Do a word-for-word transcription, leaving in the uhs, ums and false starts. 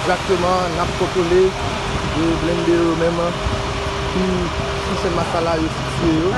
Egzakteman, n ap kontwole, e, blende yo menm ki sou Senmakala yo sitiye yo.